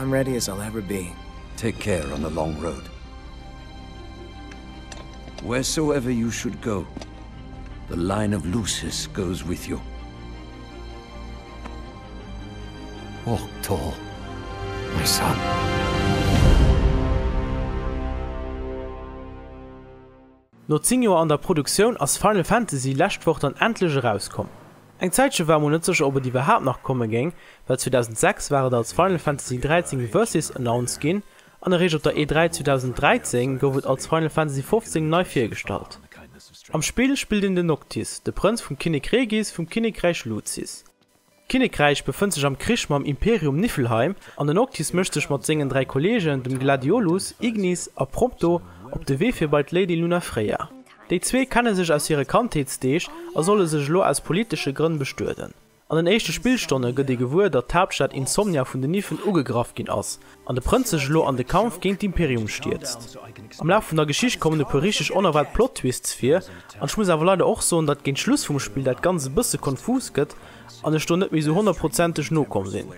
I'm ready as I'll ever be. Take care on the long road. Wheresoever you should go, the line of Lucis goes with you. Walk tall, my son. No 10 Joer an der Produktioun ass Final Fantasy lescht Woch dann endlech erauskomm. Eng Zäitche war mol net sécher ob et iwwerhaapt nach komme géing, well 2006 war et als Final Fantasy 13 Versus announced ginn an eréischt op der E3 2013 gouf et als Final Fantasy 15 nei virgestallt. Am Spill spillt een den Noctis, de Prënz vum Kinnek Regis vum Kinnekräich Lucis. D'Kinnekräich befënnt sech am Krich mam Imperium Niflheim an den Noctis mécht sech mat sengen 3 Kolleegen, dem Gladiolus, Ignis a Prompto, op de Wee fir bei d'Lady Lunafreya. Déi zwee kenne sech aus hire Kandheetsdeeg a solle sech elo aus politesche Grënn bestueden. An den éischte Spillstonne gëtt ee gewuer, datt d'Haaptstad Insomnia vun den Niffen ugegraff ginn ass an de Prënz sech elo an de Kampf géint d'Imperium stierzt. Am Laf vun der Geschicht kommen e puer richteg onerwaart Plot-Twists vir an ech muss awer leider och soen, datt géint Schluss vum Spill dat Ganzt e bësse konfus gëtt an ech do net méi sou honnertprozenteg nokomm sinn.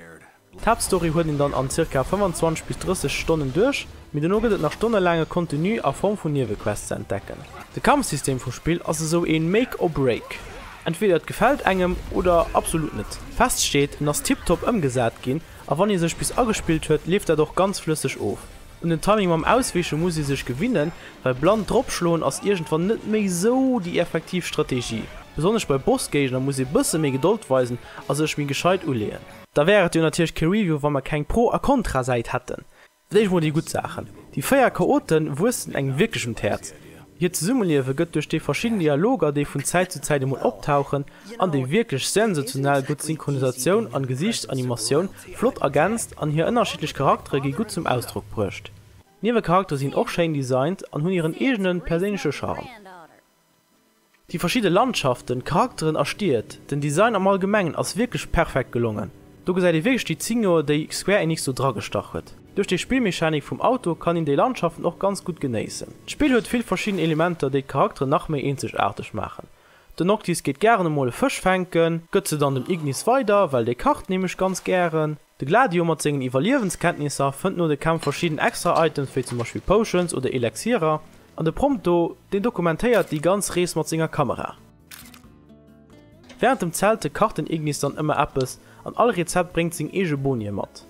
D'Haaptstory huet een dann an ca 25 bis 30 Stonnen duerch, mee dono gëtt et nach stonnelaange Contenu a Form vun Niewequests ze entdecken. De Kampfsystem vum Spill ass esou een Make or Break, entweder et gefält engem oder absolut net. Fest steet, en ass tiptop ëmgesat ginn a wann ee sech bis agespillt huet, leeft dat och ganz flësseg of. Un den Timing mam Ausweeche muss ee sech gewinnen, well blann dropschloen ass iergendwann net méi sou déi effektiv Strategie. Besonnesch bei Bossgéigner muss ee bësse méi Gedold weisen a sech méi gescheit uleeën. Da wär et jo natierlech kee Review wa mer keng Pro a Kontra Säit hätten. Fir d'éischt mol déi gutt Saachen, Déi 4 Chaoten wuessen engem wierklech un d'Häerz. Hiert Zesummeliewe gëtt duerch déi verschidden Dialoger déi vun Zäit zu Zäit emol optauchen an déi wierklech sensationell gutt Synchronisatioun an Gesiichtsanimatioun flott ergänzt an hir ënnerschiddlech Charaktere gi gutt zum Ausdrock bruecht. D'Niewecharaktere sinn och schéin designt an hunn hiren eegenen perséinleche Charme. Déi verschidde Landschaften, Charakteren a Stied, den Design am Allgemengen ass wierklech perfekt gelongen. Do gesäit ee wierklech déi 10 Joer déi Square Enix do dragestach huet. Duerch déi Spillmechanik vum Auto kann een déi Landschaften och ganz gutt genéissen. D'Spill huet vill verschidden Elementer déi d'Charakteren nach méi eenzegaarteg maachen. Den Noctis geet gären emol e Fësch fänken, gëtt se dann dem Ignis weider, well dee kacht nämlech ganz gären. De Gladio mat sengen Iwwerliewenskenntnisser fënnt no de Kämpf verschidden extra Items wéi zum Beispill Potions oder Elexierer an de Prompto deen dokumentéiert déi ganz Rees mat senger Kamera. Wärend dem Zelte kacht den Ignis dann ëmmer eppes an all Rezept bréngt seng eege Bonie mat.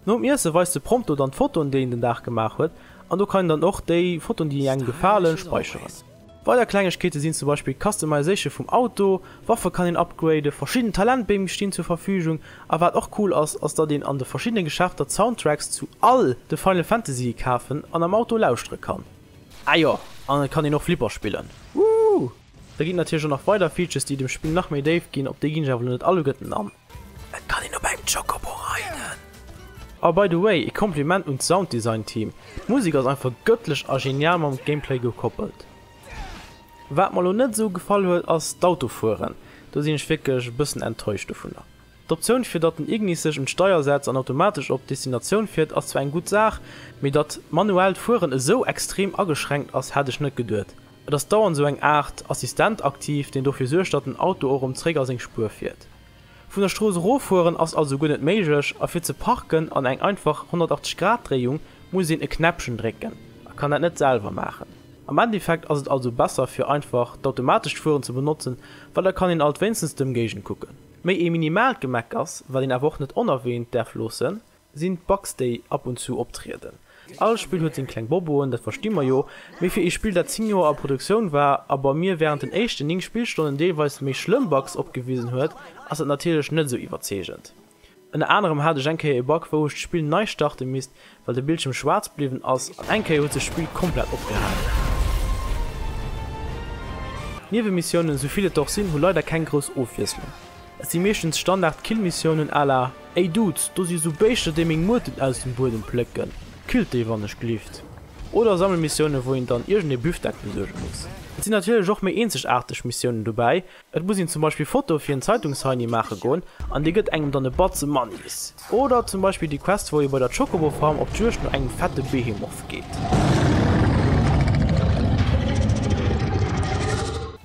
Nom Iesse weist de Prompto dann d'Fotoen déi en den Dag gemaach huet an do kann een dann och déi Fotoen déi engem gefalen speicheren. Weider Klengegkeete sinn zum Beispill d'Customization vum Auto, Waffe kann een upgraden, verschidden Talentbeem stinn zur Verfügung a wat och cool ass, ass datt een an de verschiddene Geschäfter d'Soundtracks zu all de Final Fantasy'e kafen an am Auto lauschtere kann. Ah jo, an et kann een och Flipper spillen. Wooh! Da ginn et natierlech och nach weider Features déi dem Spill nach méi Déift ginn, op déi ginn ech awer lo net alleguerten an. Et kann een op engem Chocobo reiden! A by the way, e Kompliment un d'Sounddesign Team, d'Musek ass einfach gëttlech a genial mam Gameplay gekoppelt. Wat mer lo net esou gefall huet ass d'Autofueren, do sinn ech wierklech e bëssen enttäuscht dovunner. D'Optioun fir datt den Ignis sech un d'Steier setzt an automatesch op d'Destinatioun fiert ass zwar eng gutt Saach, mee datt manuellt Fueren esou extrem ageschränkt ass hat ech net geduet. Et ass dauernd esou eng Aart Assistent aktiv, deen dofir suergt datt den Auto och erëm zréck a seng Spuer fiert. Vun der Strooss eroffueren ass also guer net méiglech a fir ze parken an eng einfach 180 Grad Dréiung muss een e Knäppchen drécken a kann dat net selwer maachen. Am Endeffekt ass et also besser fir einfach d'automatescht Fueren ze benotzen, well da kann een alt wéinstens d'Ëmgéigend kucken. Méi ee minimaalt Gemeckers, wat een awer och net onerwähnt däerf loossen, sinn d'Bugs déi ab und zu optrieden. All Spill huet seng kleng Boboen, dat versti mer jo, mee fir ee Spill dat 10 Joer a Produktioun war a bei mir während den éischten 9 Spillstonnen deelweis méi schlëmm Bugs opgewisen huet, ass dat natierlech net esou iwwerzeegend. Ënner anerem hat ech eng Kéier ee Bug wou ech d'Spill nei starte misst well de Bildschierm schwaarz bliwwen ass an eng Kéier huet sech d'Spill komplett opgehaangen. D'Niewemissiounen, esou vill et der och sinn, hu leider keng grouss Ofwiesslung. Et si meeschtens Standard Killmissiounen à la Ey Dudes, do si sou Béischter déi meng Muerten aus dem Buedem plécken, killt déi wann ech glift. Oder Sammelmissiounen wou een dann iergend ee Büfdeck besuerge muss. Et sinn natierlech och méi eenzegaarteg Missiounen dobäi, et muss een zum Beispill Fotoe fir en Zeitungsheini maache goen an dee gëtt engem dann e Batze Money's. Oder zum Beispill déi Quest wou ee bei der Chocobo Farm op d'Juegd no engem fette Behemoth geet.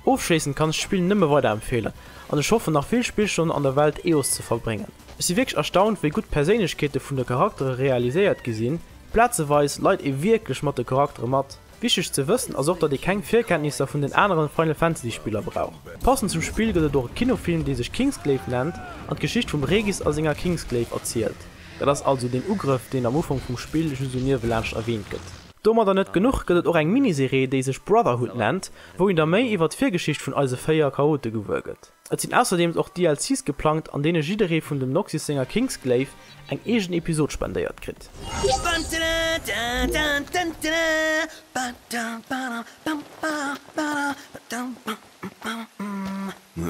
Ofschléissend kann ech d'Spill nëmme weiderempfeelen an ech hoffen nach vill Spillstonnen an der Welt Eos ze verbréngen. Ech si wierklech erstaunt wéi gutt d'Perséinlechkeete vun de Charaktere realiséiert gi sinn, plazeweis leit ee wierklech mat de Charaktere mat. Wichteg ze wëssen ass och datt ee keng Virkenntnisser vun den aneren Final Fantasy Spiller brauch. Passend zum Spill gëtt et och e Kinofilm dee sech Kingsglaive nennt an d'Geschicht vum Regis a senger Kingsglaive erzielt. Dat ass also deen Ugrëff deen am Ufank vum Spill just esou niewelaanscht erwähnt gëtt. Domadder net genuch, gëtt et och eng Miniserie déi sech Brotherhood nennt, wou een da méi iwwer d'Virgeschicht vun eise 4 Chaote gewuer gëtt. Et sinn ausserdeems och DLCs geplangt an deene jidderee vun dem Noxus senger Kingsglaive eng eegen Episod spendéiert kritt.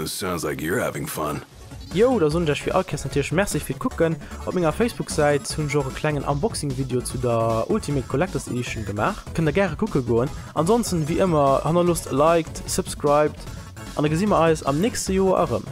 Sounds like you're having fun. Yo, da soen ech iech wéi all Kéiers natierlech Merci fir d'Kucken. Op menger Facebook Säit hunn ech och e klengen Unboxing Video zu der Ultimate Collectors Edition gemaach. Kënnt der gäre kucke goen. Ansonsten wéi ëmmer hannerloosst e Like, subscribed an da gesi mer eis am nächste Joer erëm.